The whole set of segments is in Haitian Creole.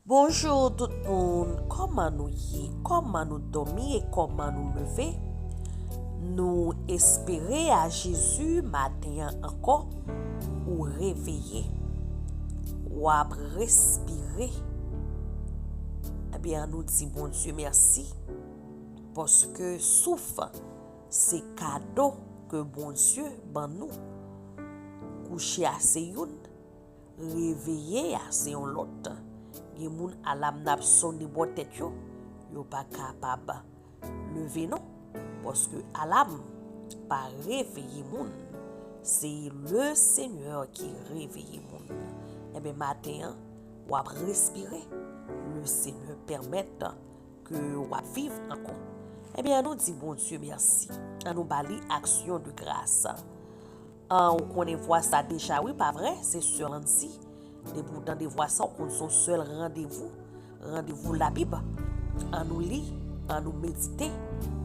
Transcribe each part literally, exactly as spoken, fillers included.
Bonjou tout moun, kòman nou ye? Kòman nou dòmi e kòman nou leve? Nou espere a Jezi maten an ankò ou reveye, w ap respire. Ebyen, ann nou di Bondye mèsi, paske souf se kado ke Bondye ban nou. Kouche a se youn, reveye a se yon lòt. Gen moun alam nan ap sone bò tèt yo, yo pa kapab leve non, paske alam pa reveye moun. Se le Senyè ki reveye moun. Ebyen, maten an, w ap respire. Le Senyè pèmèt ke w ap viv ankò. Ebyen, ann nou di Bondye mèsi. Ann nou ba li aksyon de gras. Ah, ou konnen vwa sa deja, wi, pa vre? Se sè Lancy. Depi w tande vwa sa, ou konn se yon sèl randevou, randevou Labib. Ann nou li, ann nou medite,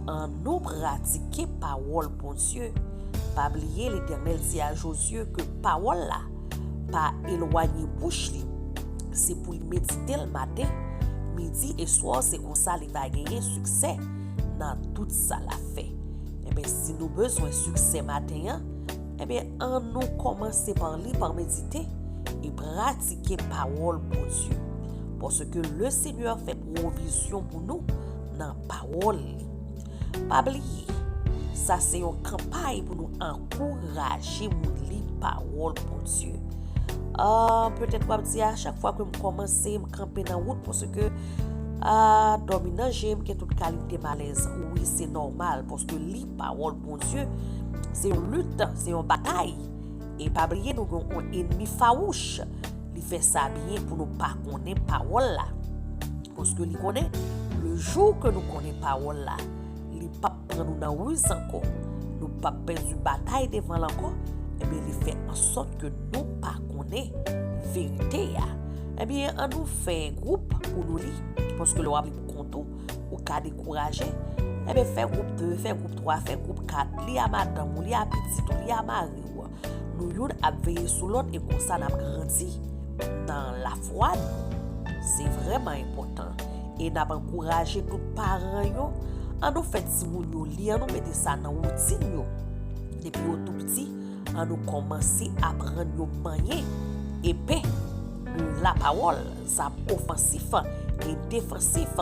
ann nou pratike pawòl Bondye. Pa bliye, Letènèl di a Jozye ke pawòl la pa elwanye bouch li. Se pou li medite l maten, midi e swa, se konsa li va genyen siksè nan tout sa l ap fè. Ebyen, si nou bezwen siksè maten an, ebyen, ann nou kòmanse pa li, pa medite e pratike pawòl Bondye. Paske le Senyè fè pwovizyon pou nou nan pawòl li. Pa bliye, sa se yon kanpay pou nou ankouraje moun li pawòl Bondye. Ah, petèt w ap di, a chak fwa ke m kòmanse, m kanpe nan wout, paske, ah, dòmi nan je m, gen tout kalite malèz. Wi, se nòmal, paske li pawòl Bondye, se yon lit, se yon batay. E pa bliye, nou gen yon ènmi fawouch. Li fè sa byen pou nou pa konnen pawòl la. Paske li konnen, le jou ke nou konnen pawòl la, li p ap pran nou nan riz ankò. Nou p ap pèdi batay devan l ankò. Ebyen, li fè ansòt ke nou pa konnen verite a. Ebyen, ann nou fè gwoup pou nou li. Paske lè w ap li pou kont ou, ou ka dekouraje. Ebyen, fè gwoup de, fè gwoup twa, fè gwoup kat. Li a madanm ou, li a pitit ou, li a mari w. Nou youn ap veye sou lòt e konsa n ap grandi nan lafwa nou. Se vrèman enpòtan. E n ap ankouraje tout paran yo, ann nou fè timoun yo li, ann nou mete sa nan woutin yo. Depi yo tou piti, ann nou kòmanse aprann yo manyen epe de lapawòl, zam ofansif e defansif.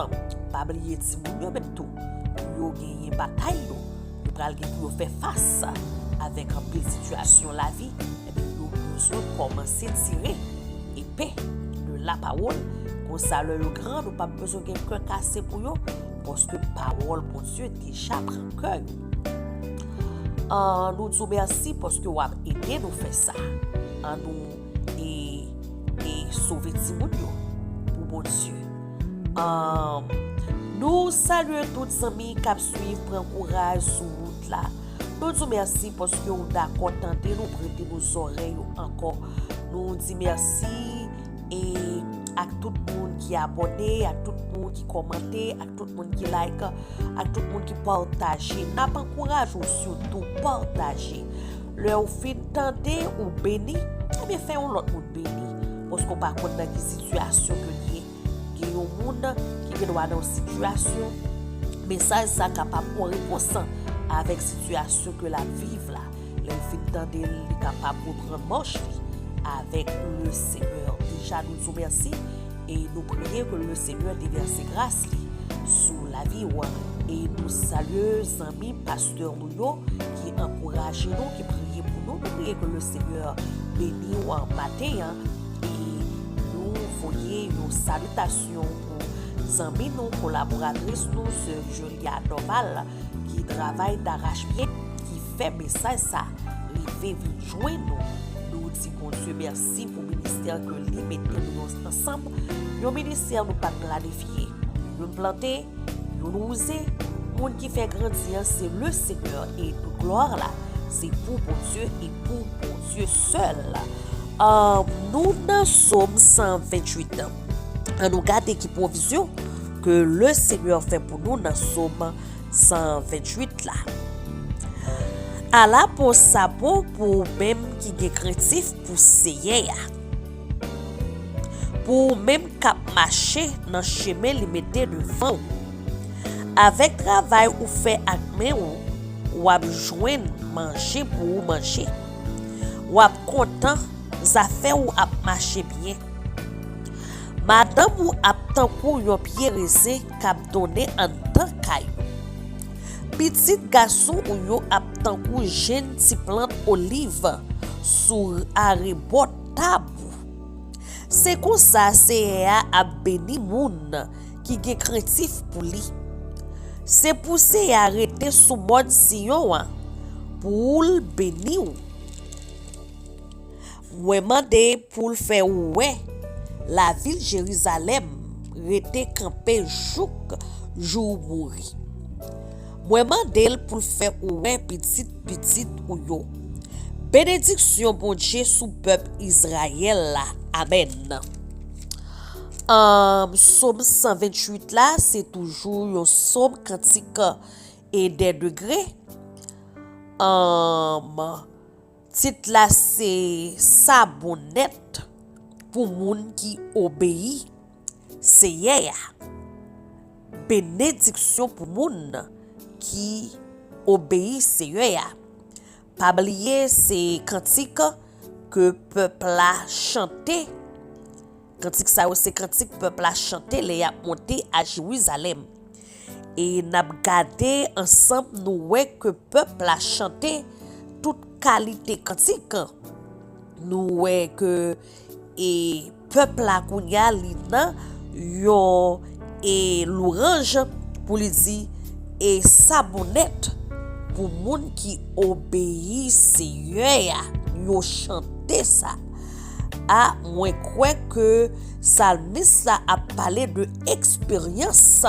Pa bliye timoun yo menm tou, yo genyen batay yo. Yo pral gen pou yo fè fas avèk anpil sitiyasyon lavi, ebyen, yo bezwen kòmanse tire epe de lapawòl. Konsa, lè yo gran, nou p ap bezwen gen kè kase pou yo, paske pawòl Bondye deja pran kè yo. Ah, nou di w mèsi paske w ap ede nou fè sa. Ann nou e, e sove timoun yo pou Bondye. Ahn, nou salye tout zanmi k ap swiv, pran kouraj sou wout la. Nou di w mèsi paske w dakò tande nou, prete nou zòrèy ou ankò. Nou di mèsi e ak tout moun ki abòne, ak tout moun ki kòmante, ak tout moun ki like, ak tout moun ki pataje. N ap ankouraje w sitou pataje. Lè w fin tande, ou beni, ebyen fè yon lòt moun beni. Paske w pa konn nan ki sitiyasyon ke l ye. Gen yon moun ki gen dwa nan yon sitiyasyon, mesaj sa kapab yon repons avèk sitiyasyon ke l ap viv la. Lè l fin tande l, li kapab reprann mach li avèk le Senyè. Deja, nou di w mèsi e nou priye ke le Senyè devèse gras li sou lavi w. E nou salye zanmi pastè nou yo ki ankouraje nou, ki priye pou nou. Nou priye ke le Senyè beni w maten an. E nou voye yon salitasyon pou zanmi nou, kolaboratris nou, sè Julia Dorval, ki travay darachpye, ki fè mesaj sa rive vin jwenn nou. Nou di Bondye mèsi pou ministè ke li mete nou ansanm. Yon ministè nou pa t planifye. Youn plante, youn wouze. Moun ki fè grandi an se le Senyè e tout glwa la se pou Bondye e pou Bondye sèl. Ah, nou nan Sòm san venntuit. Ann nou gade ki pwovizyon ke le Senyè fè pou nou nan Sòm san venntuit la. Ala pou sa bon pou ou menm ki gen krentif pou Seyè a, Pou ou menm k ap mache nan chemen li mete devan ou. Avèk travay ou fè ak men ou, w ap jwenn manje pou ou manje. W ap kontan, zafè ou ap mache byen. Madanm ou ap tankou yon pye rezen k ap donnen anndan kay ou. Pitit gason ou yo ap tankou jenn ti plant oliv sou arebò tab ou. Se konsa Seyè a ap beni moun ki gen krentif pou li. Se pou Seyè a rete sou mòn Siyon an pou l beni w. Mwen mande pou l fè ou wè lavil Jerizalèm rete kanpe jouk jou w mouri. Mwen mande l pou l fè ou wè pitit pitit ou yo. Benediksyon Bondye sou pèp Izrayèl la. Amèn. Anm, Sòm san venntuit la, se toujou yon sòm kantik e dè degre. Anm, tit la se Sa bon nèt pou moun ki obeyi Seyè a. Benediksyon pou moun ki obeyi Seyè a. Pa bliye, se kantik ke pèp la chante. Kantik sa yo se kantik pèp la chante lè y ap monte a Jerizalèm. E n ap gade ansanm, nou wè ke pèp la chante tout kalite kantik. Nou wè ke, e, pèp la kounye a li nan yon, e, lwanj pou li di, e, sa bon nèt pou moun ki obeyi Seyè a. Yo chante sa. A, mwen kwè ke salmis la ap pale de eksperyans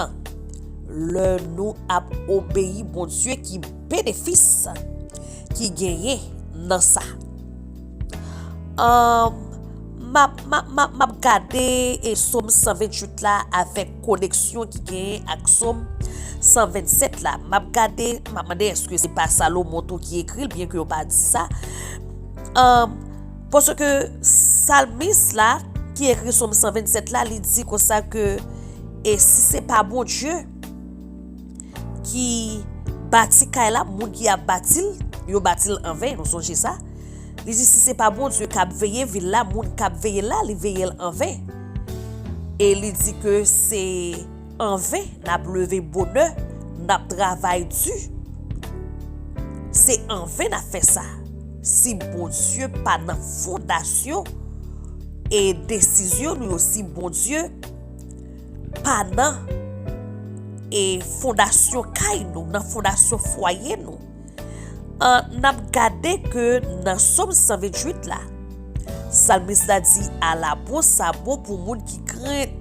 lè nou ap obeyi Bondye, ki benefis ki genyen nan sa. Anm, m ap, m ap, m ap, m ap gade, e, Sòm san venntuit la avèk koneksyon ki genyen ak Sòm san vennsèt la. M ap gade, m ap mande èske se pa Salomon tou ki ekri l, byen ke yo pa di sa. Anm, paske salmis la ki ekri Sòm san vennsèt la, li di konsa ke, e si se pa Bondye ki bati kay la, moun ki ap bati l, yo bati l anven, nou sonje sa. Li di, si se pa Bondye k ap veye vil la, moun k ap veye l la, li veye l anven. E li di ke se anven n ap leve bonè, n ap travay di. Se anven n ap fè sa. Si Bondye pa nan fondasyon e desizyon nou yo, si Bondye pa nan, e fondasyon kay nou, nan fondasyon fwaye nou, an, n ap gade ke nan Sòm san venntuit la, salmis la di, ala bon sa bon pou moun ki kren,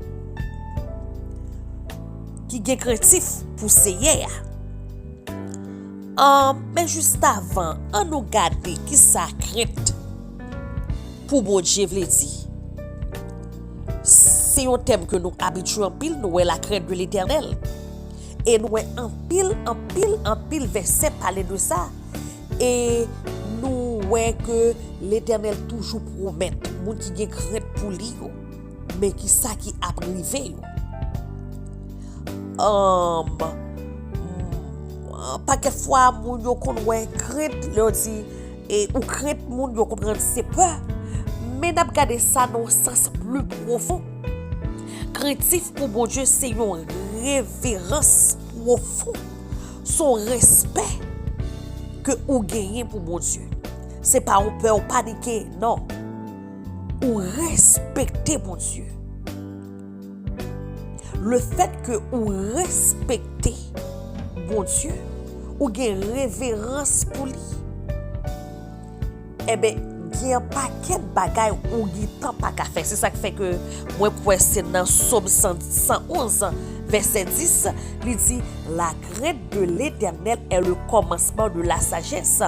ki gen krentif pou Seyè a. An, men jis avan, an nou gade kisa krent pou Bondye vle di. Se yon tèm ke nou abitye anpil, nou wè la crainte de l'Éternel. E nou wè anpil, anpil, anpil vèsè pale de sa. E nou wè ke Letènèl toujou pwomèt moun ki gen krent pou li yo. Men ki sa ki ap rive yo? Anm, pakèt fwa, moun yo konn wè krent, lè yo di, e, ou krent moun, yo konprann se pè. Men n ap gade sa nan yon sans pli pwofon. Krentif pou Bondye se yon reverans pwofon. Se yon respè ke ou genyen pou Bondye. Se pa yon pè ou panike, non. Ou respekte Bondye. Lefèt ke ou respekte Bondye, ou gen reverans pou li, enben, gen yon pakèt bagay ou gentan pa ka fè. Se sa k fè ke mwen kwè se nan Sòm san, san onz, vèsè dis, li di, la crainte de l'Éternel est le commencement de la sagesse.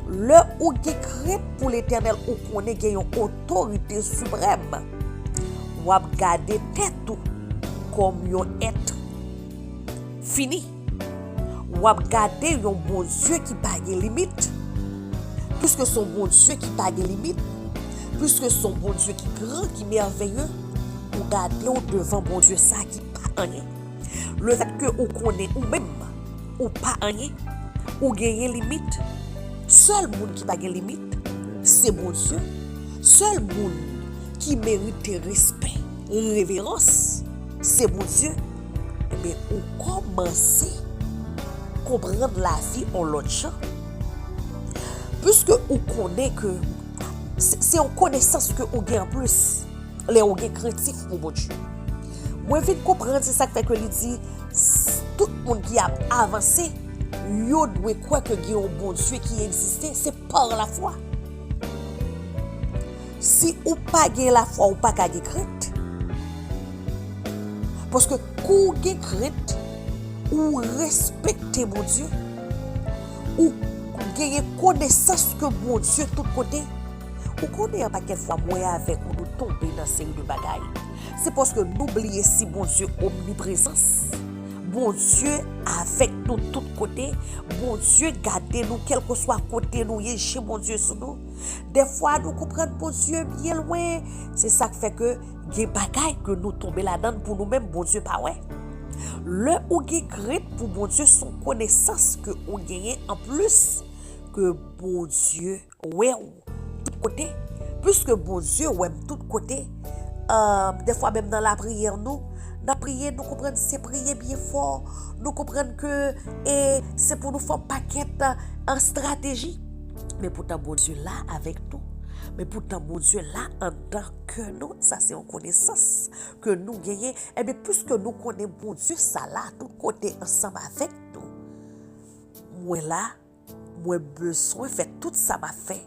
Lè ou gen krent pou Letènèl, ou konnen gen yon otorite siprèm. W ap gade tèt ou kòm yon èt fini. W ap gade yon Bondye ki pa gen limit. Piske se yon Bondye ki pa gen limit, piske se yon Bondye ki gran, ki mèveye, ou gade w devan Bondye sa ki pa anyen. Lefètke ou konnen ou menm, ou pa anyen, ou genyen limit. Sèl moun ki pa gen limit, se Bondye. Sèl moun ki merite respè, reverans, se Bondye. Ebyen, ou kòmanse konprann lavi yon lòt jan. Piske ou konnen ke se, se yon konesans ke ou gen anplis lè ou gen krentif pou Bondye. Mwen vin konprann, se sa k fè ke li di, s- tout moun ki ap avanse, yo dwe kwè ke gen yon Bondye ki egziste, se pa lafwa. Si ou pa gen lafwa, ou pa ka gen krent. Paske kou w gen krent, ou respekte Bondye, ou genyen konesans ke Bondye tout kote. Ou konnen, an pakèt fwa, mwen avèk ou, nou tonbe nan seri de bagay. Se paske nou bliye si Bondye omniprezans. Bondye avèk nou tout kote. Bondye gade nou, kèlkeswa kote nou ye, je Bondye sou nou. Dèfwa, nou konprann Bondye byen lwen. Se sa k fè ke gen bagay ke nou tonbe ladan l pou nou menm, Bondye pa wè. Lè ou gen krent pou Bondye, se yon konesans ke ou genyen anplis ke Bondye wè w tout kote. Piske Bondye wè m tout kote, dèfwa menm nan lapriyè nou, n ap priye, nou konprann se priye byen fò, nou konprann ke e, se pou nou fè yon pakèt an estrateji. Men poutan Bondye la avèk nou. Men poutan Bondye la anndan kè nou. Sa se yon konesans ke nou genyen. Ebyen, piske nou konnen Bondye sa la tout kote ansanm avèk nou, mwen la, mwen bezwen fè tout sa m ap fè,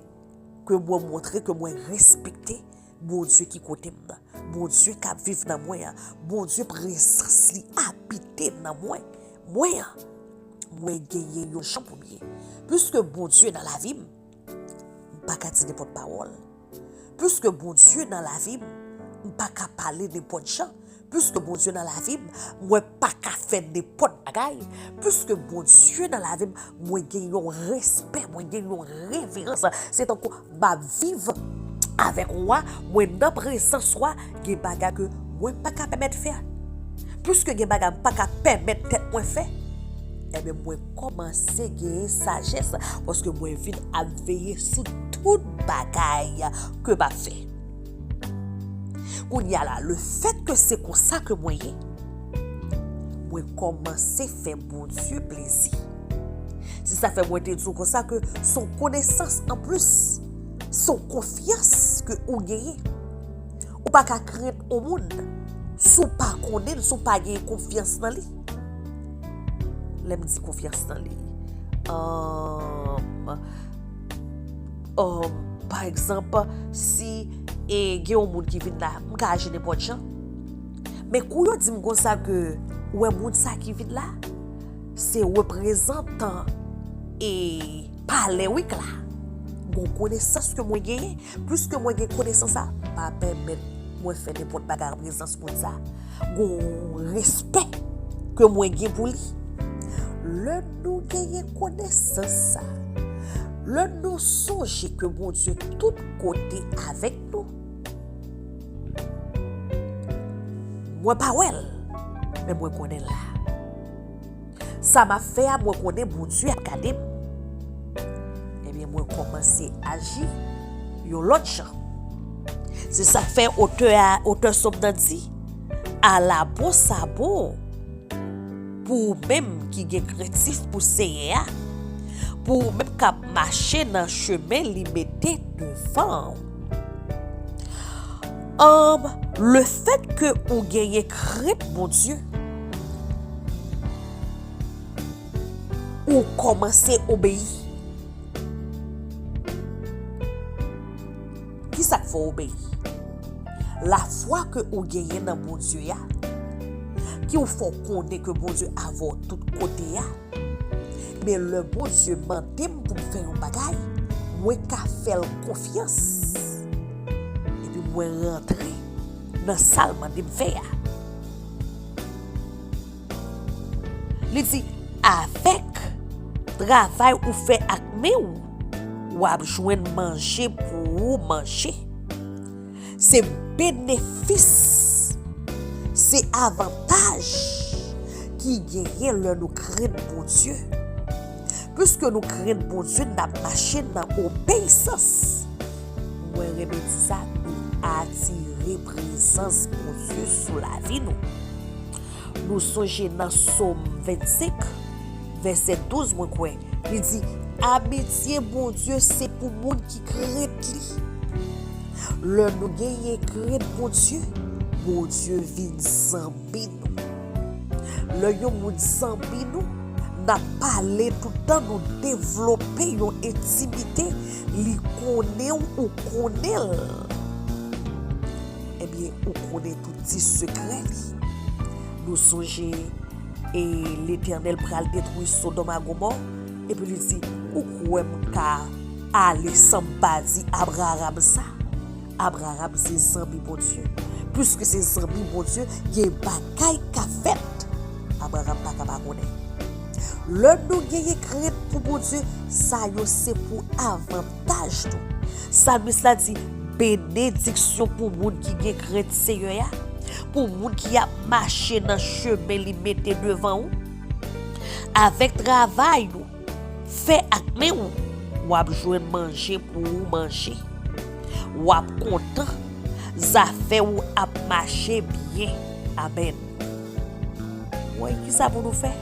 ke mwen montre ke mwen respekte Bondye ki kote m nan. Bondye k ap viv nan mwen an. Bondye prezans li abite nan mwen. Mwen an, mwen genyen yon jan pou m ye. Piske Bondye nan lavi m, m pa ka di nenpòt pawòl. Piske Bondye nan lavi m, m pa ka pale nenpòt jan. Piske Bondye nan lavi m, mwen pa ka fè nenpòt bagay. Piske Bondye nan lavi m, mwen gen yon respè, mwen gen yon reverans. Se tankou m ap viv avèk ou a, mwen nan prezans ou a, gen bagay ke mwen pa ka pèmèt fè. Piske gen bagay m pa ka pèmèt tèt mwen fè, ebyen, mwen kòmanse genyen sajès, paske mwen vin ap veye sou tout bagay ke m ap fè. Kounye a la, lefètke se konsa ke mwen ye, mwen kòmanse fè Bondye plezi. Se sa fè mwen te di w konsa ke se yon konesans anplis, se yon konfyans ke ou genyen. Ou pa ka krent yon moun si w pa konnen l, si w pa gen konfyans nan li. Lè m di konfyans nan li, um, um, pa egzanp, si e, gen yon moun ki vin la, m ka aji nenpòt jan. Men kou yo di m konsa ke, ou wè moun sa ki vin la, se reprezantan e palè Wik la. Gon konesans ke mwen genyen, plis ke mwen gen konesans sa, pa pèmèt mwen fè nenpòt bagay an prezans moun sa. Gon respè ke mwen gen pou li. Lè nou genyen konesans sa, lè nou sonje ke Bondye tout kote avèk nou, mwen pa wè l, men mwen konnen l la. Sa m ap fè a, mwen konnen Bondye ap gade m. Ebyen, mwen kòmanse aji yon lòt jan. Se sa k fè otè a, otè sòm nan di, ala bon sa bon pou ou menm ki gen krentif pou Seyè a, pou ou menm k ap mache nan chemen li mete devan w. Ann, lefètke ou genyen krent Bondye, ou kòmanse obeyi. Kisa k fè w obeyi? Lafwa ke ou genyen nan Bondye a, ki w fè w konnen ke Bondye avè w tout kote a. Men lè Bondye mande m pou m fè yon bagay, mwen ka fè l konfyans. Epi mwen rantre nan sa l mande m fè a. Li di, avèk travay ou fè ak men w, w ap jwenn manje pou ou manje. Se benefis Se avantaj ki genyen lè nou krenn Bondye. Piske nou krenn Bondye, n ap mache nan obeyisans. Mwen renmen di sa, nou atire prezans Bondye sou lavi nou. Nou sonje nan Sòm vennsenk, vèsè douz, mwen kwè, li di, amitye Bondye se pou moun ki krent li. Lè nou genyen krent Bondye, Bondye vin zanmi nou. Lè yon moun zanmi nou, n ap pale tout tan, nou devlope yon entimite, li konnen w, ou konnen l. Ebyen, ou konnen tout ti sekrè li. Nou sonje, e Letènèl pral detwi Sodòm ak Gomò, epi li di, ou kwè m ka ale san m pa di Abraram sa? Abraram se zanmi Bondye. Piske se zanmi Bondye, gen bagay k ap fèt. Abraram pa ka pa konnen. Lè nou genyen krent pou Bondye, sa yo se pou avantaj nou. Salmis la di, benediksyon pou moun ki gen krent Seyè a, pou moun ki ap mache nan chemen li mete devan ou. Avèk travay nou fè ak men w, w ap jwenn manje pou ou manje. W ap kontan. Zafè w ap mache byen. Amèn. Wè, kisa pou nou fè?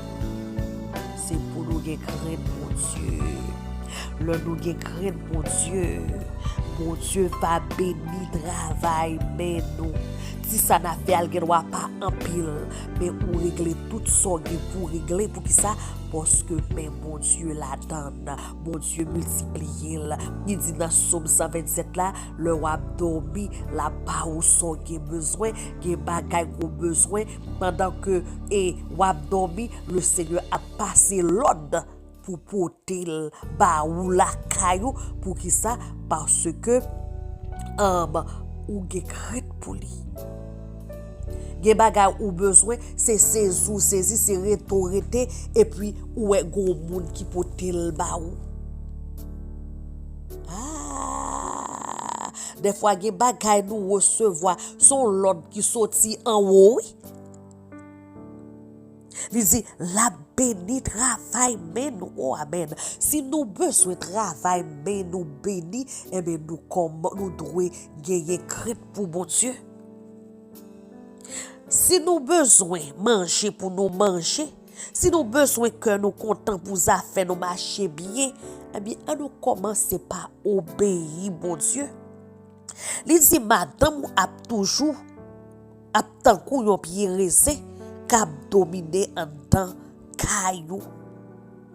Se pou nou gen krent Bondye. Lè nou gen krent Bondye, Bondye va beni travay men nou. Ti sa n ap fè a, l gen dwa pa anpil, men ou regle tout sa w gen pou w regle. Poukisa? Paske men Bondye ladan l. Bondye miltipliye l. Li di nan Sòm san vennsenk la, lè w ap dòmi, l ap ba ou sa w gen bezwen, gen bagay ke w bezwen, pandan ke, e, w ap dòmi, Lesenyè ap pase lòd pou pote l ba ou lakay ou. Poukisa? Paske, um, ou gen krent pou li. Gen bagay ou bezwen, se sezi w sezi, se rete w rete, epi ou wè gen yon moun ki pote l ba ou. Ah, dèfwa gen bagay nou resevwa, se yon lòd ki soti anwo, wi. Li di, l ap beni travay men nou. O, amèn. Si nou bezwen travay men nou beni, enben, nou kòm, nou dwe genyen krent pou Bondye. Si nou bezwen manje pou nou manje, si nou bezwen kè nou kontan pou zafè nou mache byen, ebyen, ann nou kòmanse pa obeyi Bondye. Li di, madanm ou ap toujou, ap tankou yon pye rezen k ap domine anndan kay ou.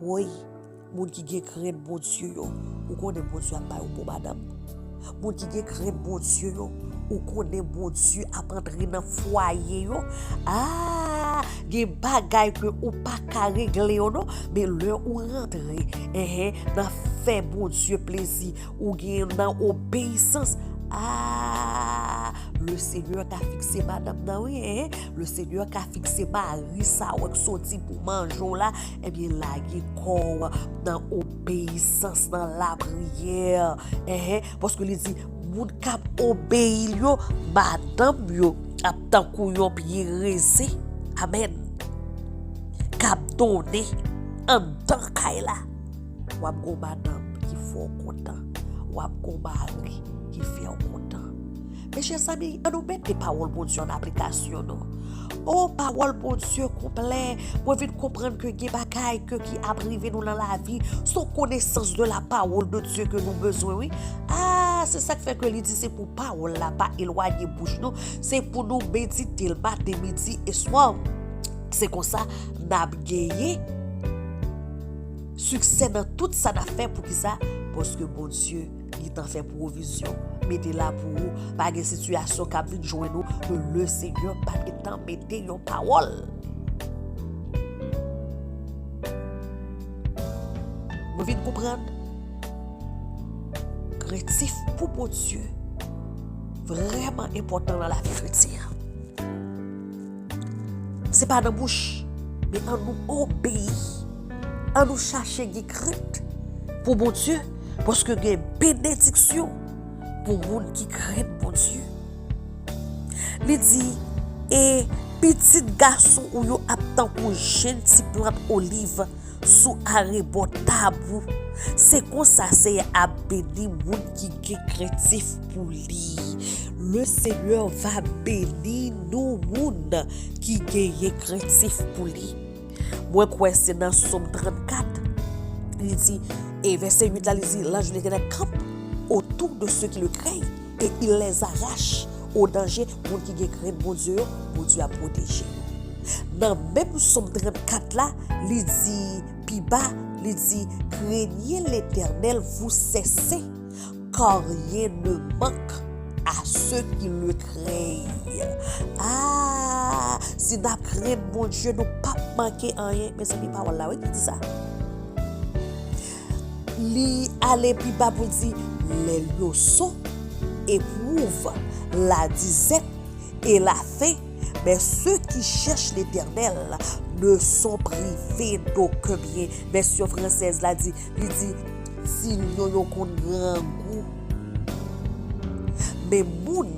Woy, moun ki gen krent Bondye yo, ou konnen Bondye ap ba yo bon madanm. Moun ki gen krent Bondye yo, ou konnen Bondye ap antre nan fwaye yo. Ah, gen bagay ke ou pa ka regle yo non, men lè ou rantre, enhen, nan fè Bondye plezi, ou gen nan obeyisans. Ah, Lesenyè ka fikse madanm nan, wi, enhen. Lesenyè ka fikse mari sa w k soti pou manje w la. Ebyen, lage kò w nan obeyisans, nan lapriyè. Enhen, paske li di, moun k ap obeyi l yo, madanm yo ap tankou yon pye rezen. Amèn. K ap donnen anndan kay la. W ap gon madanm ki fè w kontan. W ap gon mari ki fè w kontan. Mechèzanmi, ann nou mete pawòl Bondye an aplikasyon, non. O, pawòl Bondye konplè. Mwen vin konprann ke gen bagay ke ki ap rive nou nan lavi. Se yon connaissance de la parole de Dieu ke nou bezwen, wi. Ah, se sa k fè ke li di se pou pawòl la pa elwaye bouch nou. Se pou nou medite l maten, midi e swa. Se konsa n ap genyen siksè nan tout sa n ap fè. Poukisa? Paske Bondye gentan fè pwovizyon, mete la pou ou. Pa gen sitiyasyon k ap vin jwenn ou ke Lesenyè pa t gentan mete yon pawòl. Nou vin konprann, krentif pou Bondye vrèman enpòtan nan lavi kretyen an. Se pa nan bouch, men ann nou obeyi. Ann nou chache gen krent pou Bondye, paske gen benediksyon pou moun ki krent Bondye. Li di, e Pitit gason ou yo ap tankou jenn ti plant oliv sou arebò tab ou. Se konsa Seyè ap beni moun ki gen krentif pou li. Le Seigneur va bénir nou moun ki genyen krentif pou li. Mwen kwè se nan Sòm trannkat, li di, e vèsè uit la, li di, l'ange de l'Éternel campe autour de ceux qui le craignent et il les arrache au danger. Moun ki gen krent Bondye yo, Bondye ap pwoteje yo. Nan menm Sòm trannkat la, li di pi ba, li di, craignez l'Éternel, vous ses saints, car rien ne manque à ceux qui le craignent. Ah, si n ap krenn Bondye, nou p ap manke anyen. Mezanmi, pawòl la, wi, ki di sa. Li ale pi ba pou l di, les lionceaux éprouvent la disette et la faim, mais ceux qui cherchent l'Éternel ne sont privés d'aucun bien. Vèsyon fransèz la di, li di, ti lyon yo konn grangou. Men moun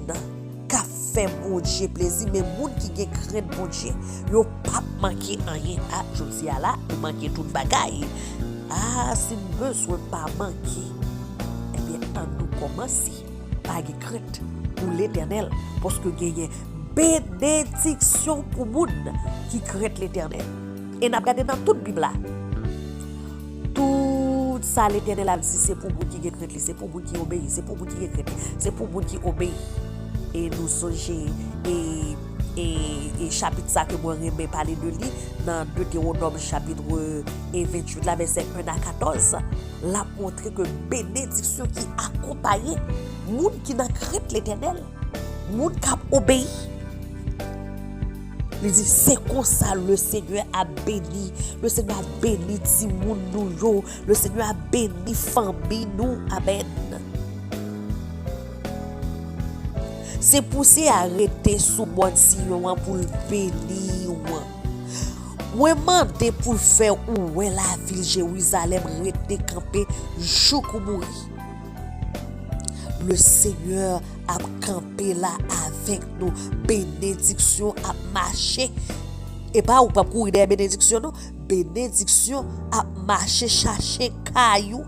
k ap fè Bondye plezi, men moun ki gen krent Bondye, yo p ap manke anyen. A, jodi a la, nou manke tout bagay. A, si n bezwen pa manke, ebyen, ann nou kòmanse pa gen krent pou Letènèl, paske genyen benediksyon pou moun ki krent Letènèl. E n ap gade nan tout Bib la. Tout sa Letènèl ap di, se pou moun ki gen krent li, se pou moun ki obeyi, se pou moun ki gen krent li, se pou moun ki obeyi. E nou sonje, e, e, e chapit sa ke mwen renmen pale de li, nan Detewonòm chapit, e, venntuit la, vèsè en a katòz, l ap montre ke benediksyon ki akonpaye moun ki nan krent Letènèl, moun k ap obeyi. Li di, se konsa Lesenyè ap beni. Lesenyè ap beni timoun nou yo. Lesenyè ap beni fanmi nou. Amèn. Se pouse a rete sou mòn Siyon an pou l beni w. Mwen mande pou l fè ou wè lavil Jerizalèm rete kanpe jouk ou mouri. Lesenyè ap kanpe la avèk nou. Benediksyon ap mache. E pa ou p ap kouri dèyè benediksyon, non. Benediksyon ap mache chache kay ou.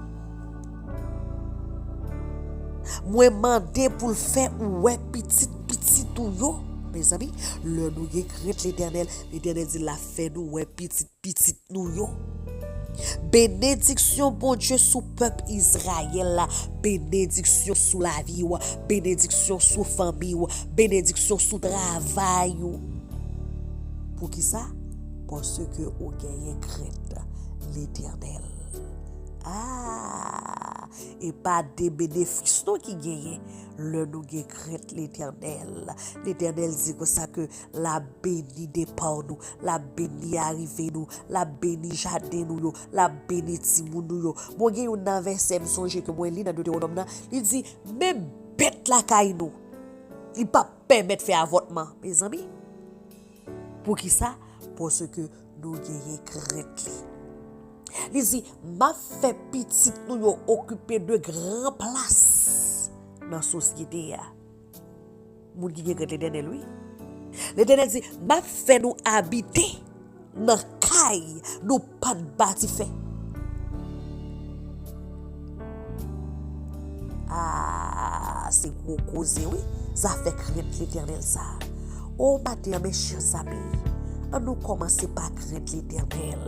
Mwen mande pou l fè ou wè pitit pitit ou yo. Mezanmi, lè nou gen krent Letènèl, Letènèl di l ap fè nou wè pitit pitit nou yo. Benediksyon Bondye sou pèp Izrayèl la. Benediksyon sou lavi w. Benediksyon sou fanmi w. Benediksyon sou travay ou. Poukisa? Paske ou genyen krent Letènèl. A! E pa de benefis non ki genyen lè nou gen krent Letènèl. Letènèl di konsa ke l ap beni depa nou, l ap beni arive nou, l ap beni jaden nou yo, l ap beni timoun nou yo. Bon, gen youn nan vèsè m sonje ke mwen li nan Detewonòm nan, li di, menm bèt lakay nou, li p ap pèmèt fè avòtman, mezanmi. Poukisa? Paske nou genyen krent li. Li di, m ap fè pitit nou yo okipe de gran plas nan sosyete a. Moun ki gen krent Letènèl, wi. Letènèl di, m ap fè nou abite nan kay nou pa t bati fè. A, se gwo koze, wi, zafè krent Letènèl sa a. O, maten an, mechans zanmi, ann nou kòmanse pa krent Letènèl.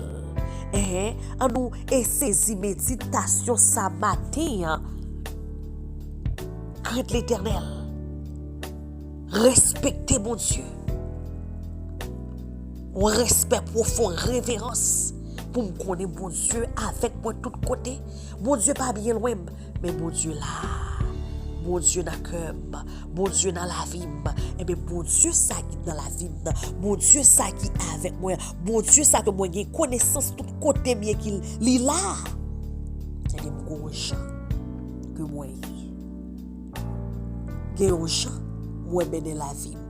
Enhen, ann nou e sezi meditasyon sa maten an. Krent Letènèl. Respekte Bondye. Yon respè pwofon, reverans, pou m konnen Bondye avèk mwen tout kote. Bondye pa byen lwen m, men Bondye la. Bondye nan kè m. Bondye nan lavi m. Ebyen, Bondye sa ki nan lavi m nan. Bondye sa ki avèk mwen. Bondye sa ke mwen gen konesans tout kote m ye ki li la. Ebyen, m gon jan ke mwen ye. Gen yon jan mwen mennen lavi m.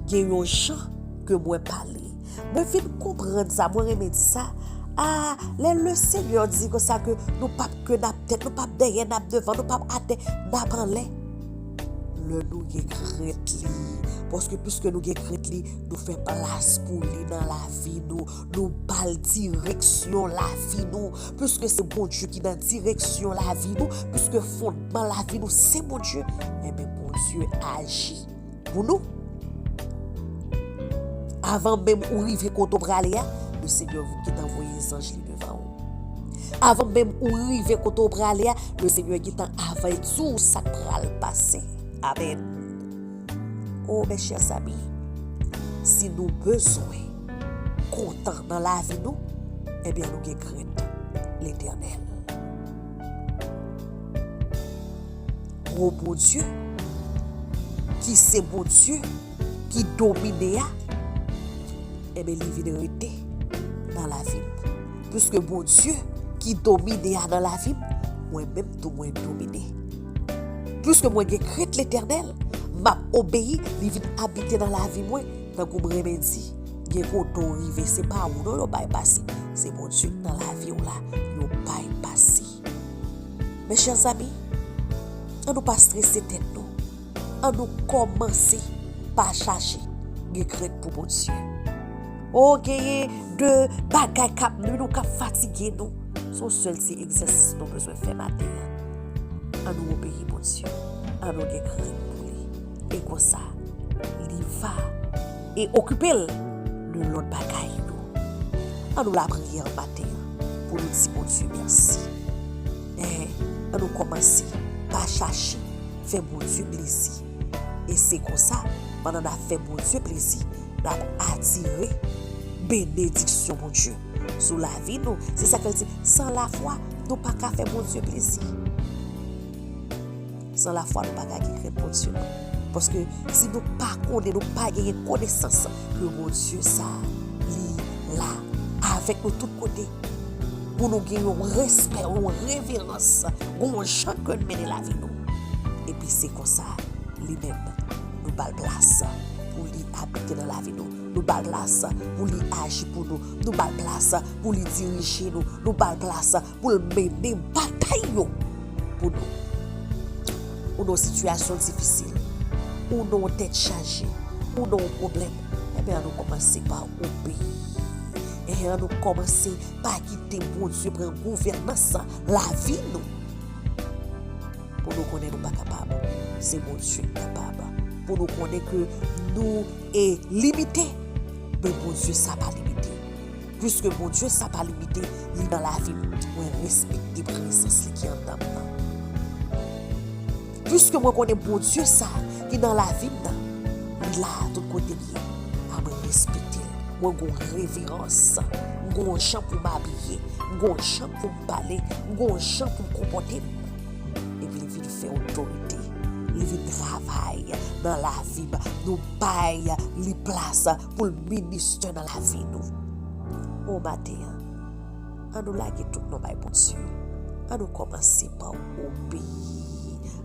Gen yon jan ke mwen pale. Mwen vin konprann sa, mwen renmen di sa. A, lè Lesenyè di konsa ke nou p ap ke n ap tèt, nou p ap dèyè, n ap devan, nou p ap atè, n ap anlè. Lè nou gen krent li, Paske piske nou gen krent li, nou fè plas pou li nan lavi nou. Nou ba l direksyon lavi nou. Piske se Bondye ki nan direksyon lavi nou, piske fondman lavi nou se Bondye, enben Bondye aji pou nou. Avan menm ou rive kote w prale a, Lesenyè gentan voye zanj li devan ou. Avan menm ou rive kote w prale a, Lesenyè gentan avan di w sa k pral pase. Amèn. O, mes chers amis, si nou bezwen kontan nan lavi nou, ebyen nou gen krent Letènèl. O Bondye, ki se Bondye ki domine a, enben li vin rete nan lavi m. Piske Bondye ki domine a nan lavi m, mwen menm tou mwen domine. Piske mwen gen krent Letènèl, m ap obeyi, li vin abite nan lavi mwen, tankou m renmen di, gen kote w rive, se pa ou non yo bay pase, se Bondye k nan lavi w la, yo bay pase. Mes chers amis, ann nou pa strese tèt nou. Ann nou kòmanse pa chache gen krent pou Bondye. O, genyen de bagay k ap nwi nou, k ap fatige nou. Se yon sèl ti egzèsis nou bezwen fè maten an. Ann nou obeyi Bondye. Ann nou gen krent pou li. E konsa, li va e okipe l de lòt bagay yo. Ann nou lapriyè maten an pou nou di Bondye mèsi. Enhen, ann nou kòmanse pa chache fè Bondye plezi. E se konsa, pandan n ap fè Bondye plezi, n ap atire benediksyon Bondye sou lavi nou. Se sa k fè l di, san lafwa, nou pa ka fè Bondye plezi. San lafwa, nou pa ka gen krent Bondye, non. Paske si nou pa konnen, nou pa genyen konesans ke Bondye sa, li la avèk nou tout kote, pou nou gen yon respè, yon reverans, yon jan ke n mennen lavi nou. Epi se konsa, li menm, nou ba l plas pou li abite nan lavi nou. Nou ba l plas pou li aji pou nou. Nou ba l plas pou li dirije nou. Nou ba l plas pou l mennen batay yo pou nou. Ou nan yon sitiyasyon difisil, ou nan yon tèt chaje, ou nan yon pwoblèm, enben, ann nou kòmanse pa obeyi. Enhen, ann nou kòmanse pa kite Bondye pran gouvènans lavi nou. Pou nou konnen nou pa kapab, se Bondye k kapab. Pou nou konnen ke nou e limite, men Bondye sa pa limite. Piske Bondye sa pa limite, li nan lavi m, mwen respekte prezans li ki anndan m nan. Piske mwen konnen Bondye sa ki nan lavi m nan, li la tout kote li ye. A mwen respekte l. Mwen gon reverans. M gon jan pou m abiye. M gon jan pou m pale. M gon jan pou m konpòte m. Epi li vin fè otorite. Li vin travay nan lavi m. Nou bay li plas pou l ministè nan lavi nou. O maten an, ann nou lage tout nou bay Bondye. Ann nou kòmanse pa obeyi.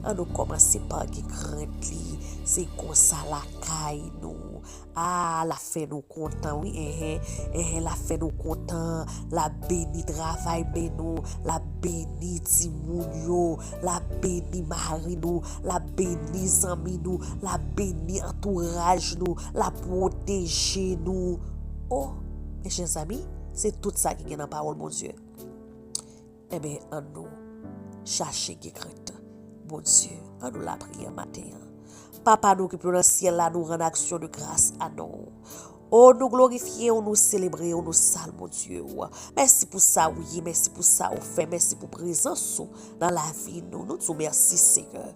Ann nou kòmanse pa gen krent li. Se konsa lakay nou. A, l ap fè nou kontan, wi, enhen, enhen, l ap fè nou kontan, l ap beni travay men nou, l ap beni timoun yo, l ap beni mari nou, l ap beni zanmi nou, l ap beni antouraj nou, l ap pwoteje nou. O, mes chers amis, se tout sa ki gen nan pawòl Bondye. Enben, ann nou chache gen krent Bondye. Ann nou lapriyè maten an. Papa nou ki pi wo nan syèl la, nou rann aksyon de gras a non w. O, nou glorifye w, nou selebre w, nou salwe Bondye w. Mèsi pou sa w ye, mèsi pou sa w fè, mèsi pou prezans ou nan lavi nou. Nou di w mèsi, Senyè.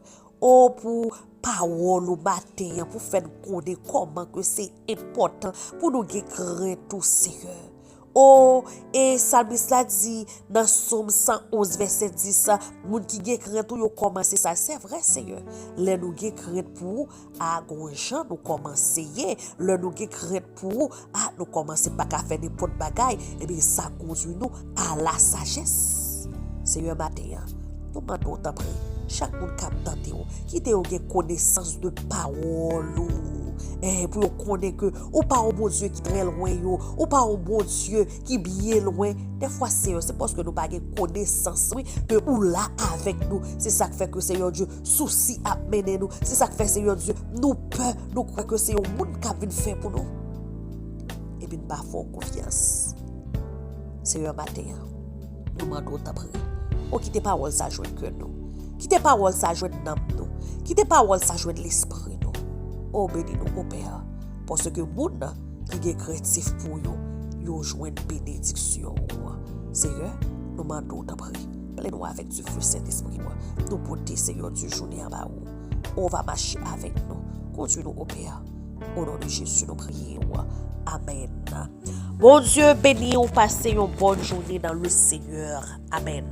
O, pou pawòl ou maten an, pou fè n konnen kòman ke se enpòtan pou nou gen krent ou, Senyè. O, e salmis la di nan Sòm san onz vèsè dis, moun ki gen krent ou yo kòmanse sa. Se vre, Senyè. Lè nou gen krent pou ou, a, gon jan nou kòmanse ye. Lè nou gen krent pou ou, a, nou kòmanse pa ka fè nenpòt bagay. Ebyen, sa kondui nou a la sajès. Senyè, maten an, nou mande w, tanpri, Chak moun k ap tande w, kite yo gen konesans de pawòl ou. Eh, pou yo konnen ke ou pa yon Bondye ki trè lwen yo, ou pa yon Bondye ki byen lwen. Dèfwa, Seyè, se paske nou pa gen konesans, wi, ke ou la avèk nou. Se sa k fè ke, Seyè Dye, sousi ap mennen nou. Se sa k fè, Seyè Dye, nou pè, nou kwè ke se yon moun k ap vin fè pou nou. Epi n pa fè w konfyans. Seyè, maten an, nou mande w, tanpri, o, kite pawòl sa jwenn kè nou. Kite pawòl sa jwenn nanm nou. Kite pawòl sa jwenn lespri nou. O, beni nou, o Pè, paske moun ki gen krentif pou yo, yo jwenn benediksyon ou. Seyè, nou mande w, tanpri, plen nou avèk dife Sentespri w. Nou pote, Seyè Dye, jounen an ba ou. Ou va mache avèk nou. Kondui nou, o Pè, o non de Jezi, nou priye w. Amèn. Bondye beni w, pase yon bòn jounen nan le Seyè. Amèn.